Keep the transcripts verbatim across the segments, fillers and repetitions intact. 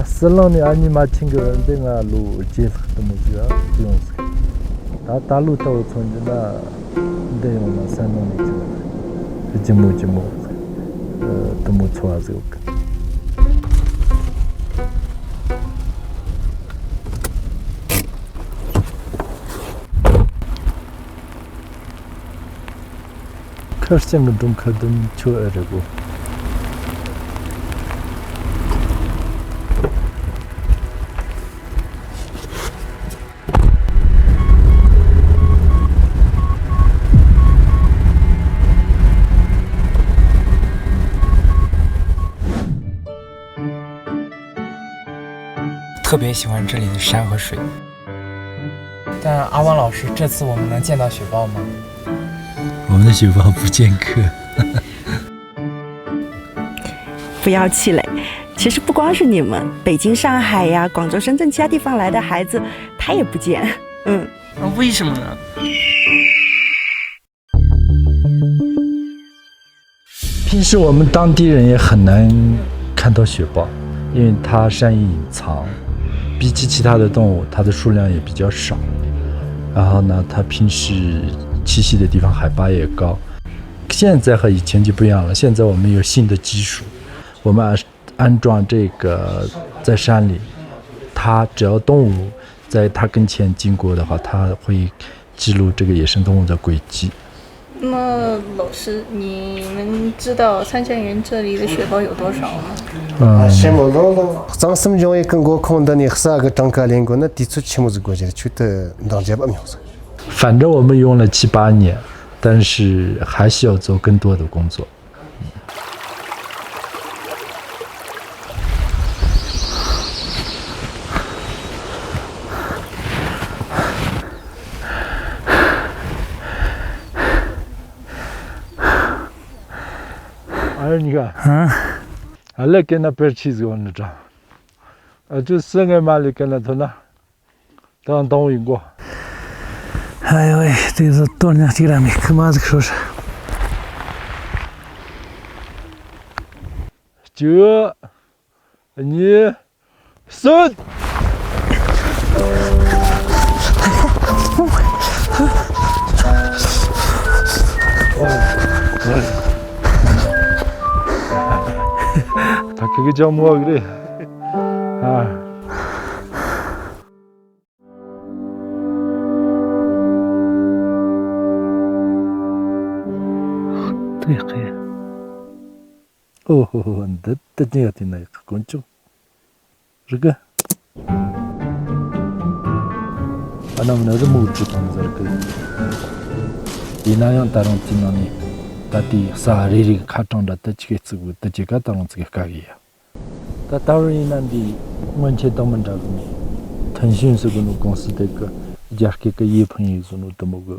ཟི་ལིང་ནས་ཨ་མྱེས་རྨ་ཆེན་གྱི་འདི་ང་ལོ་བརྒྱད་ལྷག་དུ་མོ་ཟིག་ཡོང་ཟིག་ད་ད་ལོ་ལྟ་བུ་མཚོན་རྒྱུ་ན་འདི་ཡོང་ན་སན་ནང་ནས་ཀྱི་ཟིག་ལྗིད་མོ་ལྗིད་མོ་ཟིག་དུ་མོ་འཚོ་བ་ཟིག་ཡོད་གི། ཁར་ཅང་གི་སྒྲུང་ཁ་དུམ་ཆོ་ཨེ་རེད་གོ། 特别喜欢这里的山和水。但阿汪老师，这次我们能见到雪豹吗？我们的雪豹不见客。不要气馁，其实不光是你们，北京、上海呀、广州、深圳其他地方来的孩子，他也不见。嗯。那为什么呢？ 平时我们当地人也很难看到雪豹，因为它善于隐藏，比起其他的动物，它的数量也比较少。然后呢，它平时栖息的地方海拔也高。现在和以前就不一样了，现在我们有新的技术，我们安安装这个在山里，它只要动物在它跟前经过的话，它会记录这个野生动物的轨迹。那老师，你们知道三线园这里的雪豹有多少吗？ གཙང་གསུམ་འབྱུང་བའི་གི་མགོ་ཁུངས་འདི་ནས་ས་གི་གྲངས་ཀ་ལེན་དགོས་ན་དུས་ཚོད་ཆི་མོ་ཟིག་དགོས་ཀྱི་རེད། ཆུ་དུ་འདང་རྒྱབ་མྱོང་ཟིག 反正我们用了七八年，但是还需要做更多的工作。 ཨ་ནི་ག་ཨ་ལེ་ཀེ་ན་པེར་ཆི་ཟིག་འོ་ནི་དྲ། ཨ་ཅུ་སི་ངེ་མ་ལེ་ཀེ་ན་ཐོ་ན། དང་དང་བའི་མགོ། ཨ་ཡོ་ཨེ་དེ་ཚོ་དོར་ཉག་གཅིག་ར་མེད་ཁི་མ་ཟིག་ཤོར། གཅིག་གཉིས། གསུམ། ད་ཁི་གི་ཅང་མོ་བ་གི་རེད། ཨ། ཏུ་ཡག་གི། ཨོ་ཧོ་ཧོ། འདི་ཏི་ཅི་ཡ་ཏི་ན་ཡག་གི་དཀོན་མཆོག་རི་གི། ཨ་ནམ་ན་རི་མོ་བྲིས་དང་ཟེར་གི། ཡིན་ན་ཡང་ད་རུང་དེ་ནང་ནས་ད་ལྟའི་ས་རེ་རེ་གི་ཁ་གྲངས་འདྲ་ཏི་ཅི་གི་བརྩིགས་བུ་ཏི་ཅི་ག་ད་རུང་བརྩིགས་གི་དཀའ་གི་ཡ། ད་ད་བར་ཡིན་ན་འདི་སྔོན་ཆད་དང་མི་འདྲ་གི་ནི། ཐན་ཤིན་ཟེར་གི་ནོ་ཀུང་སི་དེ་གི་རྒྱ་སྐད་གི་ཡེ་ཕིང་ཡིག་ཟེར་ནོ་དུ་མོ་གི།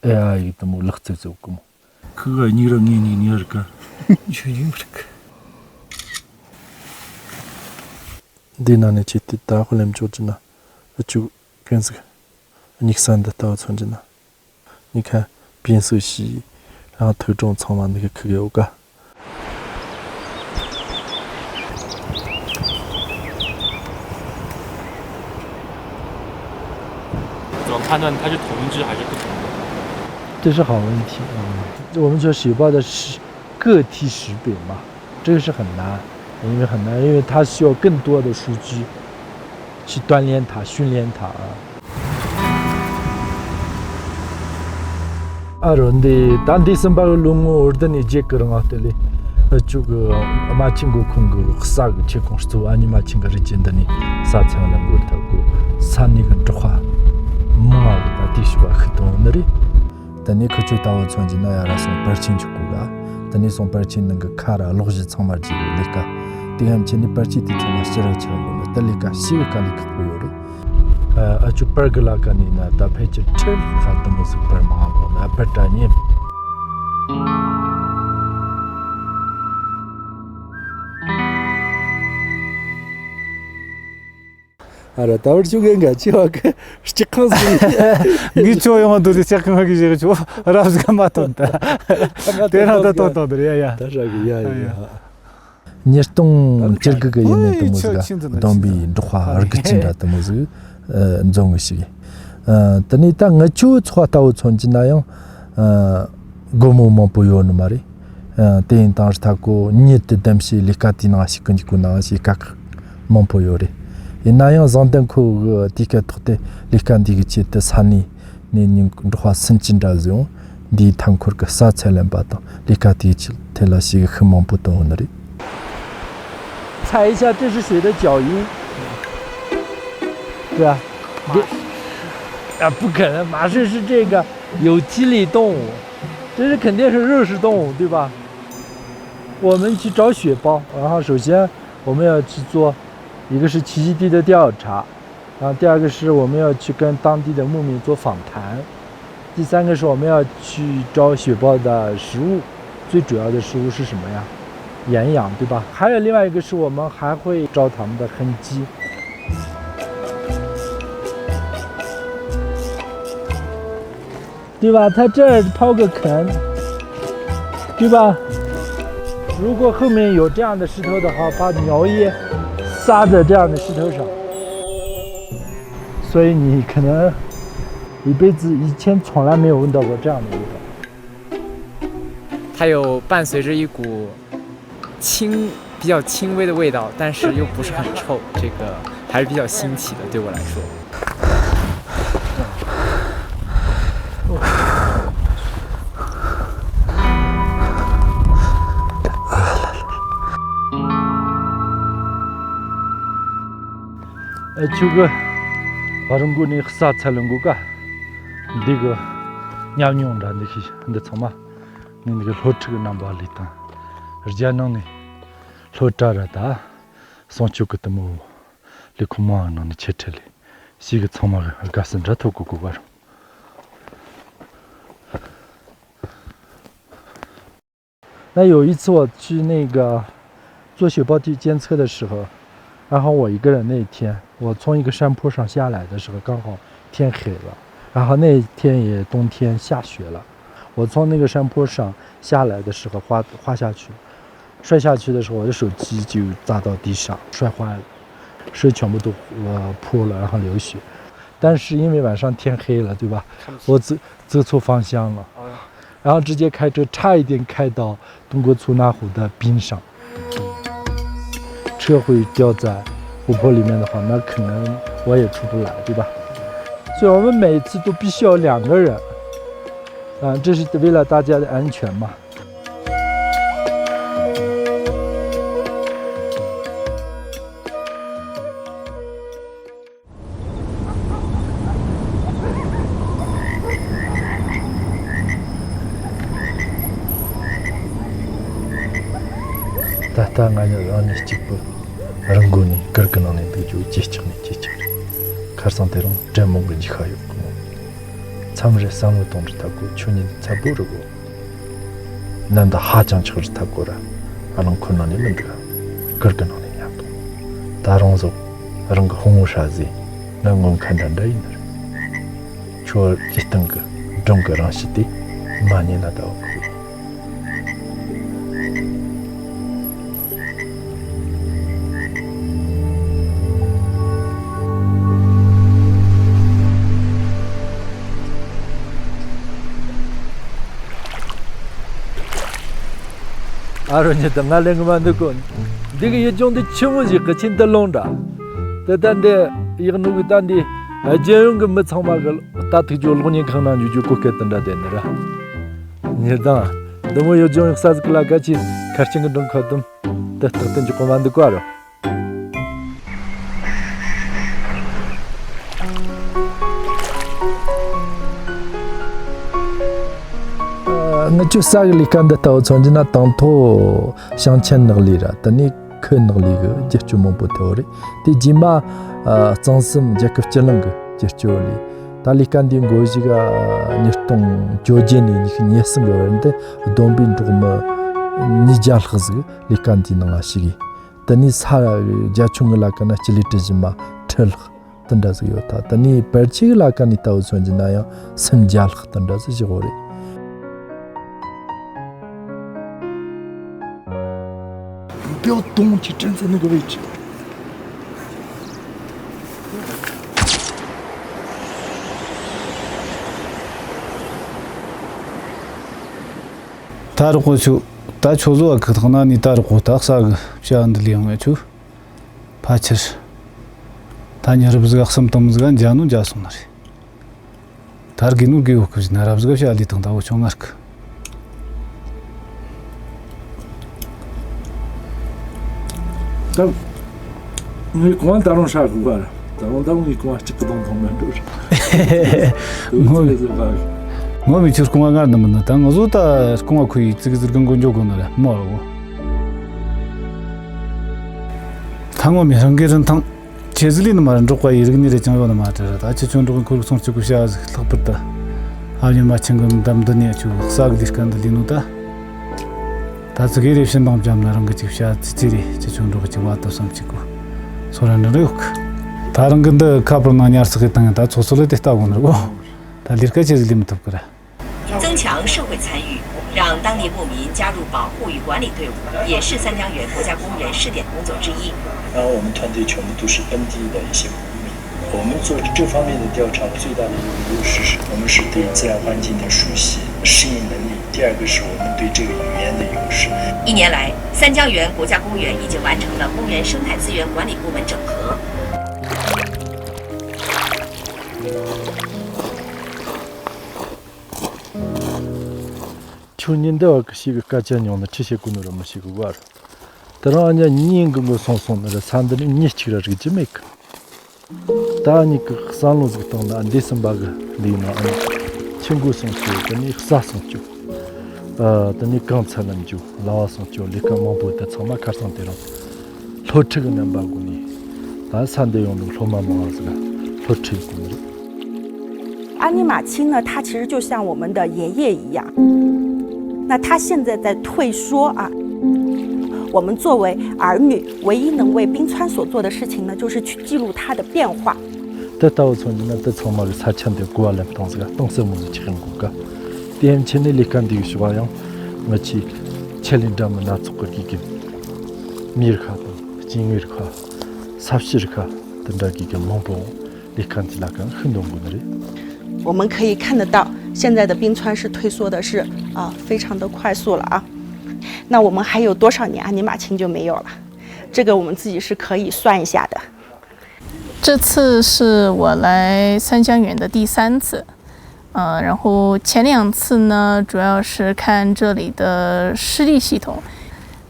ཨེ་ཨའི་ཡིག་དུ་མོ་ལག་རྩེད་ཟེར་གི་མོ། ཁི་ག་གཉིས་ར་ངེ་གཉིས་གཉིས་ར་ཀ་ཆུ་ཡིན་རིག་འདི་ནང་ནས་ཆེ་དེ་ད་ཧུ་ལེམ་ཆོག་ཅི་ན། ཨ་ཅུ་ཀན་ཟིག་གཉིག་ས་འདི་ལྟ་བུ་མཚོན་ཅི་ན། ནི་ཁ་པིན་སུ་ཤི་རང་ཐོས་གྲོང་ཚང་མ་ནི་ཁ་ཁི་གེ་ཨོ་ཀ 怎么判断它是同一只还是不同的？这是好问题。嗯，我们说雪豹的是个体识别嘛，这个是很难，因为很难，因为它需要更多的数据去锻炼它、训练它啊。 ཨ་རོ་འདི་ད་འདི་སེམས་པ་གི་ལོ་ངོ་འོར་འདི་ནས་རྒྱལ་གི་རིང་ཨ་ཏི་ལི། ཨ་ཅུ་གི་རྨ་ཆེན་མགོ་ཁུངས་གི་ས་གི་ཆེ་ཁུངས་གཙོ་བོ་ཨ་ནི་རྨ་ཆེན་གི་རི་རྒྱུད་འདི་ནས་ས་ཚང་ལ་འགོར་ཐབས་གོ། ས་ནི་གི་འབྲོག་པ་མང་བ་གི་ད་དེའི་ཤུགས་ཤིག་གཏོང་ནི་རེད། ད་ནི་ཁི་ཆོ་ལྟ་བུ་མཚོན་གྱི་ན་ཡ་ར་སོང་པར་ཆེན་ཆུ་གུ་ག་ད་ནི་སོང་པར་ཆེན་ནང་གི་ཁ་ར་གློག་བཞི་ཚང་མ་རྒྱུ་གི་ལས་ཀ་དེ་ཡང་ཆེ་ནི་པར་ཆེན་དེ་ཚང་མ་ཕྱི་ར་ཆེ་ར་འགོར་ནི་ད་ལས་ཀ་ཤི་གི་དཀའ་ལས་ཁག་པོ་ཡོད་རེད། ཨ་ཅུ་པར་གི་ལ་ཀ་ནི་ན་ད་ཕལ་ཆེར་ཁྲེལ་ཁ་དུ་མོ་ཟིག་པར་མང་བོ་ན་པར་ཏྲ་ཉེ། ཨ་ར་ད་བར་ཅུ་གན་ག་ཆེ་བ་གི་སྤྱི་ཁང་ཟིག་ངི་ཆོ་ཡོང་དུ་དེ་སྤྱི་ཁང་གི་ཞིག་ཆོ་རབ་ཟིག་མ་ཐོན་ད། དེ་རང་ད་ཐོན་ཐོན་དུ་ཡ་ཡ། ད་ར་གི་ཡ་ཡ། ཉིས་སྟོང་བཅུ་དགུ་གི་ཡུལ་ནས་དེ་མོ་ཟིག་བསྡོམས་པའི་འབྲོག་པ་དགུ་བཅུ་འདྲ་དེ་མོ་ཟིག་འཛོམས་གི་ཞིག་ཡིན། དེ་ནས་ད་ངི་ཆོའི་ཚོགས་ལྟ་བུ་མཚོན་གྱི་ན་ཡང་སྒོར་མོ་མང་པོ་ཡོད་ནི་མ་རེད། དེ་ཡིན་དང་རི་ཐ་གོ་ཉིད་དུ་ལྡེམ་བྱས་ལས་ཀ་དེའི་ནང་ཞུགས་གི་འཇུག་གི་ནང་ཞིག་དཀའ་ཁག་མང་པོ་ཡོད་རེད། ཡིན་ན་ཡང་བཟང་ལྡན་ཁོ་གི་དེ་སྐད་ཐོག་དེ་ལས་ཀ་འདི་གི་ཆེད་དུ་ས་གནས་ནས་ཉིན་འབྲོག་པ་སུམ་ཅུ་འདྲ་ཟིག་འདིའི་མཐའ་འཁོར་གི་ས་ཚད་ལེན་པ་དང་ལས་ཀ་དེའི་ཆེད་ཐད་ལ་ཞིག་ཤུགས་མང་པོ་བཏོན་ཡོད་ནི་རེད། 猜一下这是谁的脚印？对啊，这啊，不可能，马氏是这个有机类动物，这是肯定是肉食动物，对吧？我们去找血包，然后首先我们要去做，一个是栖息地的调查，然后第二个是我们要去跟当地的牧民做访谈，第三个是我们要去找血豹的食物，最主要的食物是什么呀？岩羊，对吧？还有另外一个是我们还会找它们的痕迹。 对吧？它这儿刨个坑，对吧？如果后面有这样的石头的话，把尿液撒在这样的石头上，所以你可能一辈子以前从来没有闻到过这样的味道。它有伴随着一股轻，比较轻微的味道，但是又不是很臭，这个还是比较新奇的，对我来说。 ཨ་ཆུ་གི་རི་མགོ་ནས་ས་ཚལ་མགོ་ཀ་འདི་གི་ཉམས་མྱོང་འདྲ་འདི་ཤེས་འདི་ཚང་མ་ངས་འདི་གི་སློབ་ཕྲུག་གི་རྣམ་པ་ལས་དང་རྒྱལ་ནང་ནས་སློབ་གྲྭ་ར་ད་སྲུང་སྐྱོབ་གི་དུ་མོ་ལས་ཁུངས་མང་ནང་ནས་ཆེ་ཁྲི་ལས་ཞིག་གི་ཚང་མ་གི་དགའ་བསུ་འདྲ་ཐོབ་གི་གོ་བ་རུང་།那有一次我去那个做雪豹地监测的时候，然后我一个人那一天，我从一个山坡上下来的时候，刚好天黑了，然后那天也冬天下雪了，我从那个山坡上下来的时候滑，滑下去，摔下去的时候，我的手机就砸到地上，摔坏了，水全部都呃破了，然后流血。但是因为晚上天黑了，对吧？我走走错方向了。然后直接开车差一点开到东哥粗那湖的边上。车会掉在湖泊里面的话，那可能我也出不来，对吧？所以我们每次都必须要两个人，啊，这是为了大家的安全嘛。 ད་ལྟ་ང་གཉིས་རང་ཉིད་གཅིག་པུ་རི་མགོ་ནས་གུར་གི་ནང་ནས་འདུག་རྒྱུ་ཇེ་ལྕགས་ནས་ཇེ་ལྕགས་རེད། ཁར་སང་དེ་རིང་དྲན་མོང་གི་འཇིགས་ཤ་ཡོད་གི་མོ། མཚམས་རེ་བསམ་བློ་གཏོང་རི་ཐབས་གོ་ཆོས་ཉིད་ཚ་པོ་རི་གོ། ནམ་ཟླ་ཧ་ཅང་ཆགས་རི་ཐབས་གོ་ར། ཨ་རང་ཁོ་ན་ནས་མི་འདུག་ག་གུར་གི་ནང་ནས་ཉལ་གོ། ད་རང་ཟོག་རང་གི་ཕུང་བོ་ཧྲ་ཟེ་ན་ངོ་མཁའ་འདྲ་འདྲ་ཡིན་ནི་རེད། ཁྱོད་ཀྱི་སྟེང་གི་སྒྲུང་གི་རང་བཞིན་དེ་མ་ཉན་ན་ད་བ་ཁུ། ཨ་རོ་ཉི་ད་ང་ལེན་གི་མ་འདུག་གོ། འདི་གི་ཡུལ་ལྗོངས་འདི་ཆི་མོ་ཞིག་གི་ཆེན་འདི་ལོང་འདྲ། དེ་ལྟ་འདི་ཡག་ནུ་གི་ལྟ་འདི་རྒྱལ་ཡོངས་གི་མི་ཚང་མ་གི་ལྟ་ཐུག་ཅོ་གློག་བརྙན་ཁང་ནང་འཇུ་རྒྱུ་གོ་སྐད་དེ་འདྲ་དེ་ནི་ར། ཉི་ད་འདི་མོ་ཡུལ་ལྗོངས་ཡག་ས་ཟིག་ལ་ག་ཆེ་ཁར་ཆེན་གི་འགྲོ་ཁ་དུམ་དེ་ལྟ་དེ་འཇུ་གོ་མ་འདུག་གོ་ཨ་རོ། ངི་ཆོ་ས་གི་ལས་ཀ་འདི་ལྟ་བུ་མཚོན་རྒྱུ་ན་དང་ཐོག་ཞིང་ཆེན་ནགས་ལས་ར་དེ་ནས་ཁུལ་ནགས་ལས་གི་རྒྱུ་སྤྱོད་མང་པོ་ཐེ་བོ་རེད། དེ་རྗེས་མ་གཙང་གསུམ་རྒྱལ་ཁབ་སྤྱི་གླིང་གི་རྒྱུ་སྤྱོད་ལས་ད་ལས་ཀ་འདི་འགོ་གཞི་ག་ཉིས་སྟོང་བཅོ་བརྒྱད་ནས་ཉི་ཤུ་ཉེར་གསུམ་གི་བར་འདི་བསྡོམས་པའི་འབྲོག་མི་ཉིས་བརྒྱ་ལྷག་ཟིག་ལས་ཀ་འདིའི་ནང་ང་ཞུགས་ཡིན། དེ་ནས་ས་རྒྱ་ཆུང་ངུ་ལ་ཀ་ན་སྤྱི་ལེ་གྲུ་བཞི་མ་ཁྲི་ལྷག་དེ་འདྲ་ཟིག་ཡོད་ད། དེ་ནས་བར་ཆེ་གི་ལ་ཀ་ནས་ལྟ་བུ་མཚོན་རྒྱུ་ན་ཡང་སུམ་བརྒྱ་ལྷག་དེ་འདྲ་ཟིག་བཞག་གོ་རེད། 不要动，去站在那个位置。ད་རོགས་པ་ཆུ། ད་ཆུ་བཟོ་བ་གི་ཐོག་ན་ནི་ད་རོགས་པ་ད་ས་གི་བྱ་འདི་ལས་ཡོང་ངེ་ཆུ། ཕ་ཆེར། ད་ཉི་རབས་ཟིག་གསུམ་དུམ་ཟིག་འཇའ་ནུ་འཇའ་སོང་ན་རེད། ད་རྒན་ནུ་རྒན་འོ་ཁུ་ཟིན་ན་རབ་ཟིག་བྱ་ལས་དང་ད་འོ་ཆུང་ངར་གི། ད་ངའི་གོང་ད་རུང་ཧྲ་གི་བར། ད་རུང་ད་རུང་ངའི་གོང་གཅིག་གི་དང་དང་མི་འགྲོ་རེད། ངོ་མི་ངོ་མི་ཆུ་རྐང་བ་ངར་འདི་མིན་ན་ད་ང་ཚོ་ད་རྐང་བ་ཁུ་ཡི་ཙིག་ཟིག་གི་མགོ་འཇོག་དགོས་ནི་རེད་མོ་ར་གོ། ད་ངོ་མི་རང་གི་རིན་ཐང་། ཁྱེད་ཟི་ལི་ནི་མ་ར་འབྲོག་པ་ཡི་རིག་གནས་རེ་ཅང་ཡོད་ནི་མ་རེད། ད་ཁྱེད་ཆོ་འབྲོག་གི་ཁོར་སོང་ཅིག་གི་བྱ་ཟིག་ལྷག་པར་དུ་ཨ་ཡོན་མ་ཆེན་གི་འདམ་འདི་ནས་ཆུ་ས་གི་ལི་སྐད་འདི་ལི་ནུ་ད། ད་ཙི་གེ་རེ་ཕྱིན་དང་བྱམས་ན་རང་གི་ཅིག་བྱ་ཙི་ཙི་རེ་ཁྱེད་ཆོ་འབྲོག་གི་ཅིག་བ་ཏོ་སམ་ཅིག་གི་སོ་ར་ནི་རེ་ཡོད་གི། ད་རང་གི་འདི་ཁ་པར་ནང་ཉར་ས་གི་བཏང་ཡང་ད་ཚོ་སོ་ལེ་དེ་ལྟ་གོ་ནི་རེ་གོ། ད་ལི་སྐད་ཁྱེད་ཟི་ལི་མི་ཐུབ་གི་ར། 增强社会参与，让当地牧民加入保护与管理队伍，也是三江源国家公园试点工作之一。然后我们团队全部都是本地的一些牧民，我们做这方面的调查最大的一个优势是我们是对自然环境的熟悉、适应能力，第二个是我们对这个语言的优势。一年来，三江源国家公园已经完成了公园生态资源管理部门整合。 ཁྱོད་ཉིན་འདི་བ་གི་ཞིག་གི་སྐད་ཆ་ཉུང་ནི་ཁྲི་ཞེ་གོ་ནོ་ར་མི་ཞིག་གི་བར། དེ་རང་ཨ་ཉ་གཉིས་གི་ངོ་སོང་སོང་ནི་ར་ས་འདི་ནི་མྱི་གཅིག་ར་རིག་རྒྱུ་མེད་གི། ད་ཨ་ཉི་གི་བསམ་བློ་ཟིག་བཏང་ན་འདི་སུམ་པ་གི་ལས་ན་ཨ་ཉི་ཁྱི་མགོ་སོང་ཆུ་དེ་ནི་ས་སོང་ཆུ། ཨ་དེ་ནི་གངས་ཚ་ལམ་རྒྱུ་ལ་བ་སོང་ཆུ་ལས་ཀ་མང་པོ་དེ་ཚང་མ་ཁར་སང་དེ་རང་སློབ་ཁྲིད་གི་རྣམ་པ་སྒོ་ནས་ད་ས་འདི་ཡོང་ནི་སློབ་མ་མང་བ་ཟིག་སློབ་ཁྲིད་གི་ནི་རེད། 安尼玛卿呢，他其实就像我们的爷爷一样。那他现在在退缩啊，我们作为儿女，唯一能为冰川所做的事情呢，就是去记录它的变化。 དེ་ལྟ་བུ་མཚོན་གྱི་ན་དེ་ཚང་མ་གི་ས་ཆ་འདི་གོ་བ་ལེན་སྟངས་ཟིག་གཏིང་ཟབ་མོ་ཟིག་ཆགས་ཡོང་གོ་ག། དེ་ཡན་ཆད་ནས་ལས་ཀ་འདི་གི་ཞུ་བ་ཡང་ང་ཆེ་ཆེད་ལས་འདྲ་མི་སྣ་ཚོགས་གི་དགེ་རྒན་མི་རིགས་ཁག་དང་སྐྱེ་དངོས་རིགས་ཁག་ས་བྱི་རིགས་ཁག་དེ་འདྲ་གི་གི་མང་པོ་ལས་ཀ་འདི་ལ་གང་ཤུགས་འདོན་དགོས་ནི་རེད། 我们可以看得到，现在的冰川是退缩的是啊，非常的快速了啊。那我们还有多少年安尼玛卿就没有了？这个我们自己是可以算一下的。这次是我来三江源的第三次，呃，然后前两次呢，主要是看这里的湿地系统，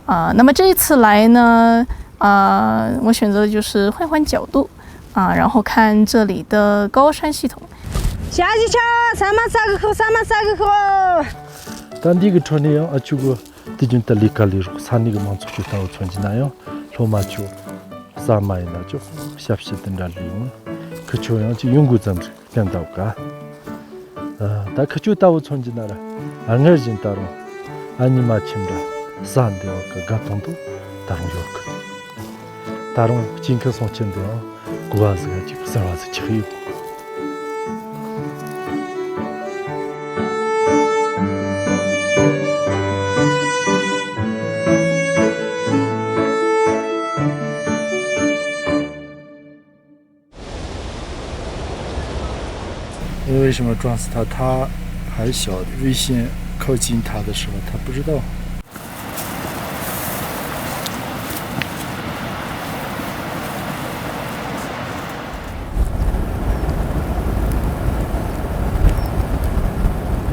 啊、那么这一次来呢，啊、我选择的就是换换角度，啊、然后看这里的高山系统。 ཞ་ཞི་ཆ་ས་མ་ས་གི་ཤོག་ས་མ་ས་གི་ཤོག་ད་འདི་གི་ཁྲོད་ནས་ཡང་ཨ་ཆུ་གི་དུས་རྒྱུན་དུ་ལས་ཀ་ལས་རོགས་ས་གནས་གི་མང་ཚོགས་ཆུ་ལྟ་བུ་མཚོན་གྱི་ན་ཡང་སློབ་མ་ཆུ་ས་མ་ཡིན་ན་ཆུ་ཞབས་ཕྱི་དེ་འདྲ་ལས་ཡོང་ཁི་ཆོ་ཡང་ཅིག་ཡོང་དགོས་ཙམ་རེད། སྐད་འདའ་ག་ད་ཁི་ཆོ་ལྟ་བུ་མཚོན་གྱི་ན་ར་སྔར་བཞིན་ད་རུང་ཨ་ཉི་མ་ཁྱིམ་ར་ས་འདི་བ་གི་དགའ་སྟོན་དུ་ད་རུང་ཡོད་གི། ད་རུང་སྐྱེ་ཁམས་སྲུང་སྐྱོབ་འདི་ཡང་གོ་བ་ཟིག་ཅིག་གསར་བ་ཟིག་ཆགས་ཡོད། 因为什么撞死他？他还小，危险靠近他的时候，他不知道。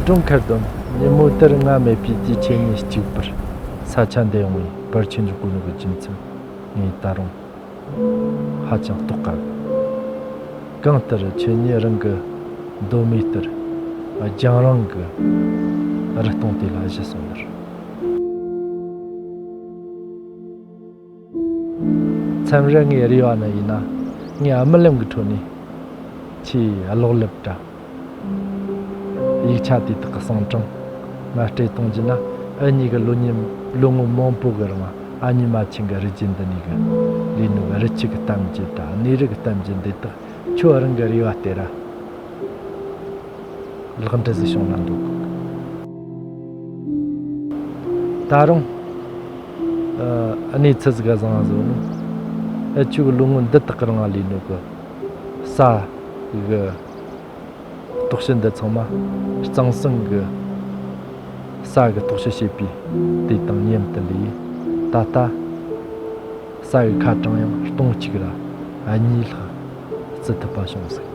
སྒྲུང་ཁ་བསྡོམས། ཉིན་མོ་དེར་ང་མེད་པའི་དུས་ཆེན་ནས་གཅིག་པར་ས་ཆ་འདི་ཡོང་བའི་བར་ཆད་འཇོག་དགོས་ནོ་གི་རྒྱུ་མཚན་ངས་ད་རུང་ཧ་ཅང་རྟོགས་དཀའ་གི། གང་ལྟར་ཁྱེད་ཉིད་རང་གི་གདོད་མའི་ལྟར་རྒྱང་རིང་གི་རི་སྟོང་དེ་ལ་གཞི་སོང་ནར། མཚམས་རེ་ངའི་རེ་བ་ནི་ཡིན་ན་ངའི་རྨི་ལམ་གྱི་ཁྲོད་ནས་ཁྱེད་གློག་ཀླད་འདྲ། ཡིག་ཆ་དེ་དག་གི་གསང་གྲངས་ང་སྤྲད་གཏོང་རྒྱུ་ན། ཨ་ཉི་གི་ལོ་ཉིན་ལོ་ངོ་མང་པོ་གི་རིང་ཨ་ཉི་མ་ཆེན་གྱི་རི་རྒྱུད་འདི་ནས་གི་ལས་ནོ་གི་རི་ཆུ་གི་གཏམ་རྒྱུད་དང་གནས་རི་གི་གཏམ་རྒྱུད་འདི་དག་ཁྱོད་རང་གི་རེ་བ་སྟེར་ར། ལག་འབྲེལ་ཟིག་བྱུང་ན་འདོད་གི། ད་རུང་ ཨ་གནས་ཚུལ་ཟིག་ག་བཟང་ང་བཟོ་ནི། ཨ་ཆུ་གི་ལོ་ངོ་འདི་དག་གི་རིང་ལས་ནོ་གི་ས་གི་གཙང་སིང་གི་ས་གི་རྟོག་ཞིབ་བྱེད་པའི་དེ་དང་མཉམ་དུ་ལས། ད་ལྟ་ས་གི་ཁ་གྲངས་ཡང་སྟོང་གཅིག་ར་གཉིས་ལྷག་བརྩི་ཐུབ་པ་བྱུང་ཟིག།